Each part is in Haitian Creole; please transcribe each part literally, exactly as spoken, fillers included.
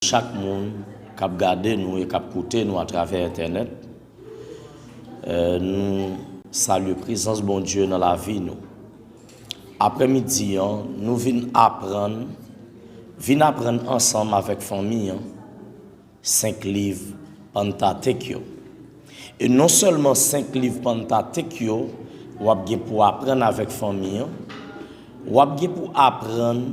chak moun k ap gade nou e k ap koute nou atravè entènèt. Eh, nou salye prezans Bondye nan lavi nou. Aprèmidi an, nou vin aprann, vin aprann ansanm avèk fanmi an, senk liv Pentatek yo. E non sèlman senk liv Pentatek yo, w ap gen pou aprann avèk fanmi an, w ap gen pou aprann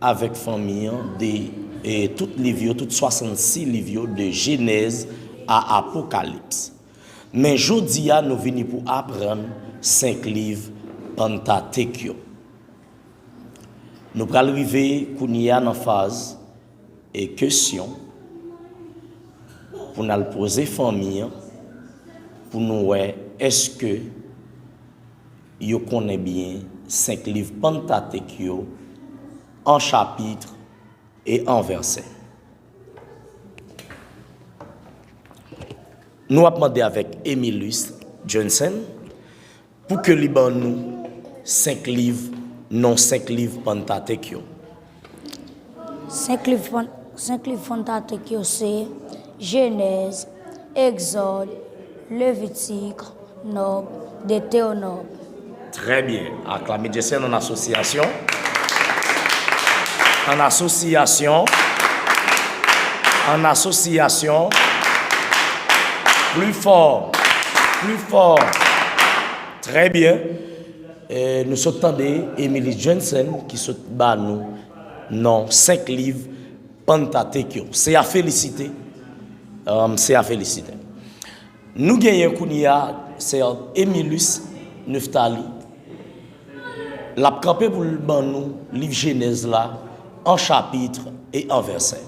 avèk fanmi an de, e, tout liv yo, tout swasannsis liv yo, de Jenèz a Apokalips. Men jodi a, nou vini pou aprann senk liv Pentatek yo. Nou pral rive kounye a nan faz e kesyon pou n al poze fanmi an, pou nou wè èske yo konnen byen senk liv Pentatek yo an chapit e an vèsè. Nou ap mande avèk Emilus Johnson pou ke li ban nou senk liv, non senk liv Pentatek yo. Senk liv, Pen- senk liv Pentatek yo se Jenèz, Egzòd, Levitik, Nòb, Detewonòm. Trè byen. Aklame Jason an asosyasyon. An asosyasyon. An asosyasyon. Pli fò. Pli fò. Trè byen. E, nou sot tande Emily Johnson ki sot ba nou non senk liv Pentatek yo. Se a felisite. Um, se a felisite. Nou genyen kounye a sè Emilus Neftali. L ap kanpe pou l ban nou liv Jenèz la an chapit e an vèsè.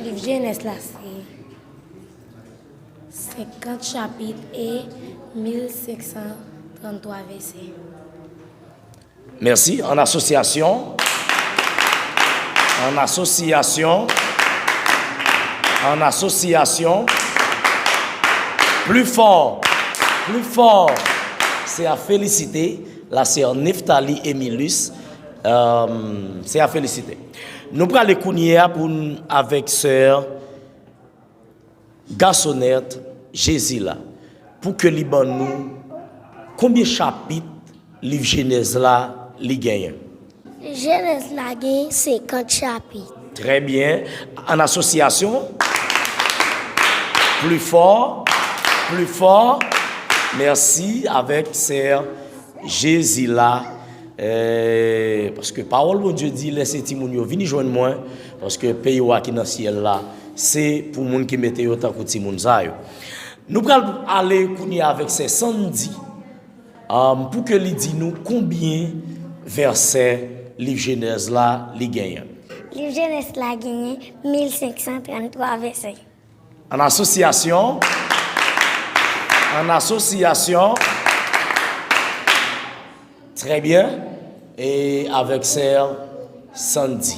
Liv Jenèz la se senkant chapit e mil senk san tranntwa vèsè. Mèsi. An asosyasyon. An asosyasyon. An asosyasyon. Pli fò. Pli fò. Se a felisite. La sè Neftali Emilus. Um, se a felisite. Nou prale kounye a pou n avèk sè Gasonèt Jezi la pou ke li ban nou konbyen chapit liv Jenèz la li genyen? Jenèz la gen senkant chapit. Trè byen. An asosyasyon. Pli fò. Pli fò. Mèsi avèk sè Jezi la. Eh, paske pawòl Bondye di, lèse timoun yo vini jwenn mwen, paske peyi wa ki nan syèl la, se pou moun ki mete yo tankou timoun sa yo. Nou pral ale kounye avèk sè Sandy, um, pou ke li di nou konbyen vèsè liv Jenèz la li genyen. Liv Jenèz la genyen mil senk san tranntwa vèsè. An asosyasyon. An asosyasyon. Trè byen. E avèk sè Sandy.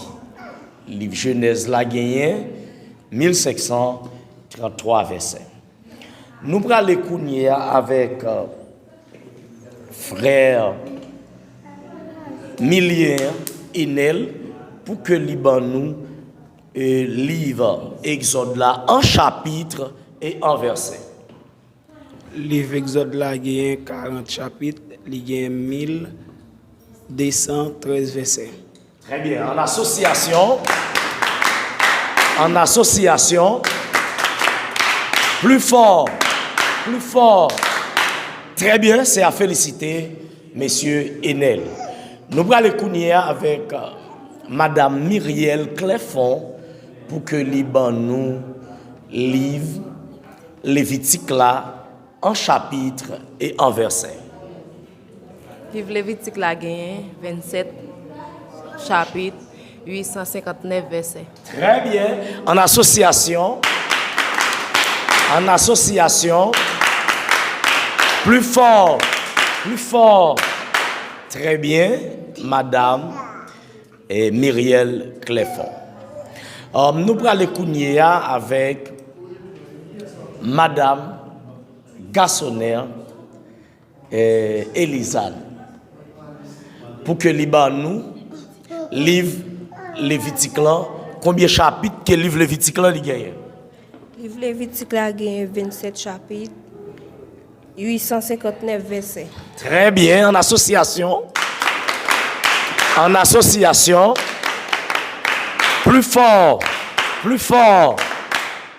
Liv Jenèz la genyen mil senk san tranntwa vèsè. Nou prale kounye a avèk, euh, frè Milien Enel pou ke li ban nou, euh, liv Egzòd la an chapit e an vèsè. Liv Egzòd la genyen karant chapit, li genyen mil de san trèz vèsè. Trè byen. An asosyasyon. An asosyasyon. Pli fò. Pli fò. Trè byen. Se a felisite, mesye Enel. Nou prale kounye a avèk, euh, Madam Mirielle Clefon pou ke li ban nou liv Levitik la an chapit e an vèsè. Liv Levitik la genyen vennsèt chapit, uit san senkantnèf vèsè. Trè byen. An asosyasyon. An asosyasyon. Pli fò. Pli fò. Trè byen, madam, eh, Mirielle Clefon. Um, nou prale kounye a avèk madam Gasonè, eh, Elizane pou ke li ban nou liv Levitik lan Konbyen chapit ke liv Levitik lan li genyen? Liv Levitik la genyen vennsèt chapit, uit san senkantnèf vèsè. Trè byen, an asosyasyon. An asosyasyon. Pli fò, pli fò.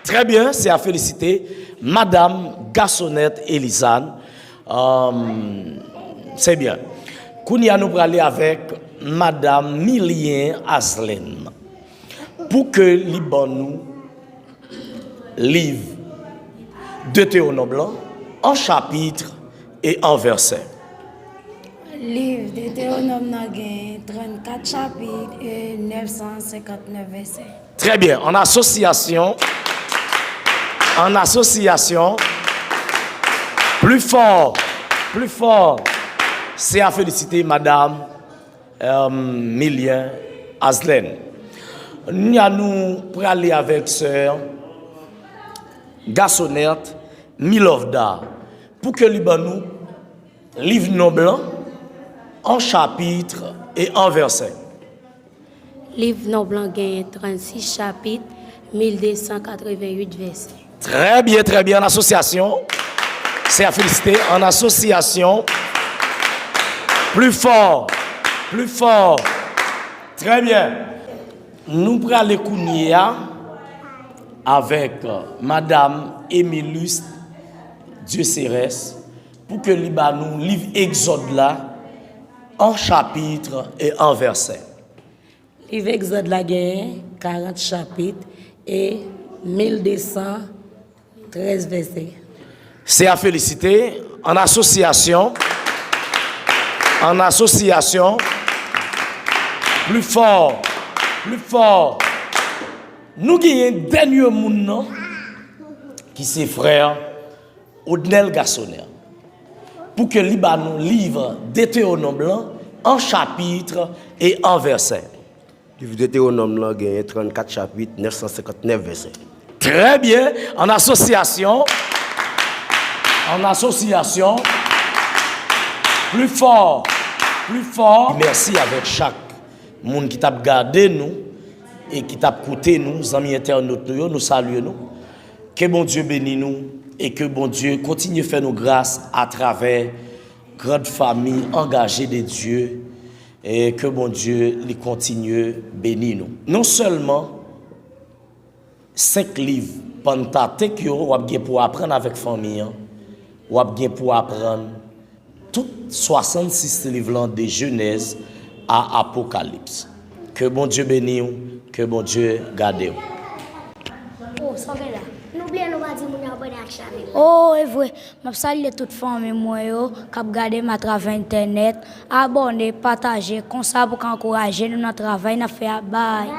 Trè byen, se a felisite. Madanm Gasonèt Elizane. Um, se byen. Kounye a nou prale avèk Madanm Milien Aslèn. Pou ke li ban nou liv Detewonòm lan, an chapit e an vèsè. Liv Detewonòm nan gen trannkat chapit e nèf san senkantnèf vèsè. Trè byen, an asosyasyon, an asosyasyon, pli fò, pli fò, se a felisite Madanm Milien Aslèn. Kounye a nou prale avèk sè Gasonèt Milovda pou ke li ban nou liv Nonb lan an chapit e an vèsè. Liv Nonb lan genyen trannsis chapit, mil de san katrevenn uit vèsè. Trè byen, trè byen, an asosyasyon. Se a felisite, an asosyasyon. Pli fò, pli fò. Trè byen. Nou prale kounye a avèk Madanm Emilus Dieuceres pou ke li ba nou liv Egzòd la an chapit e an vèsè. Liv Egzòd la genyen karant chapit e mil de san trèz vèsè. Se a felisite, an asosyasyon, an asosyasyon, pli fò, pli fò. Nou genyen dènye moun nan, ki se frè Odnel Gasonèt, pou ke li ba nou liv Detewonòm lan an chapit e an vèsè. Liv Detewonòm lan genyen trannkat chapit, nèf san senkantnèf vèsè. Trè byen, an asosyasyon, an asosyasyon, pli fò, pli fò. Mèsi avèk chak moun ki t ap gade nou e ki t ap koute nou, zanmi entènot nou yo, nou salye nou. Ke Bondye beni nou e ke Bondye kontinye fè nou gras atravè grand fanmi angaje de Dye, e ke Bondye li kontinye beni nou. Non sèlman senk liv Pantatenk yo w ap gen pou aprann avèk fanmi an, w ap gen pou aprann tout swasannsis liv lan de Jenèz a Apokalips. Ke Bondye beni w, ke Bondye gade w. Oh, sa w gen la? Nou bliye nou pa di moun yo abòne ak chanèl la. Oh, e vre. M ap salye tout fanmi mwen yo k ap gade m atravè entènèt. Abòne, pataje, konsa pou ka ankouraje nou nan travay n ap fè a. Bay.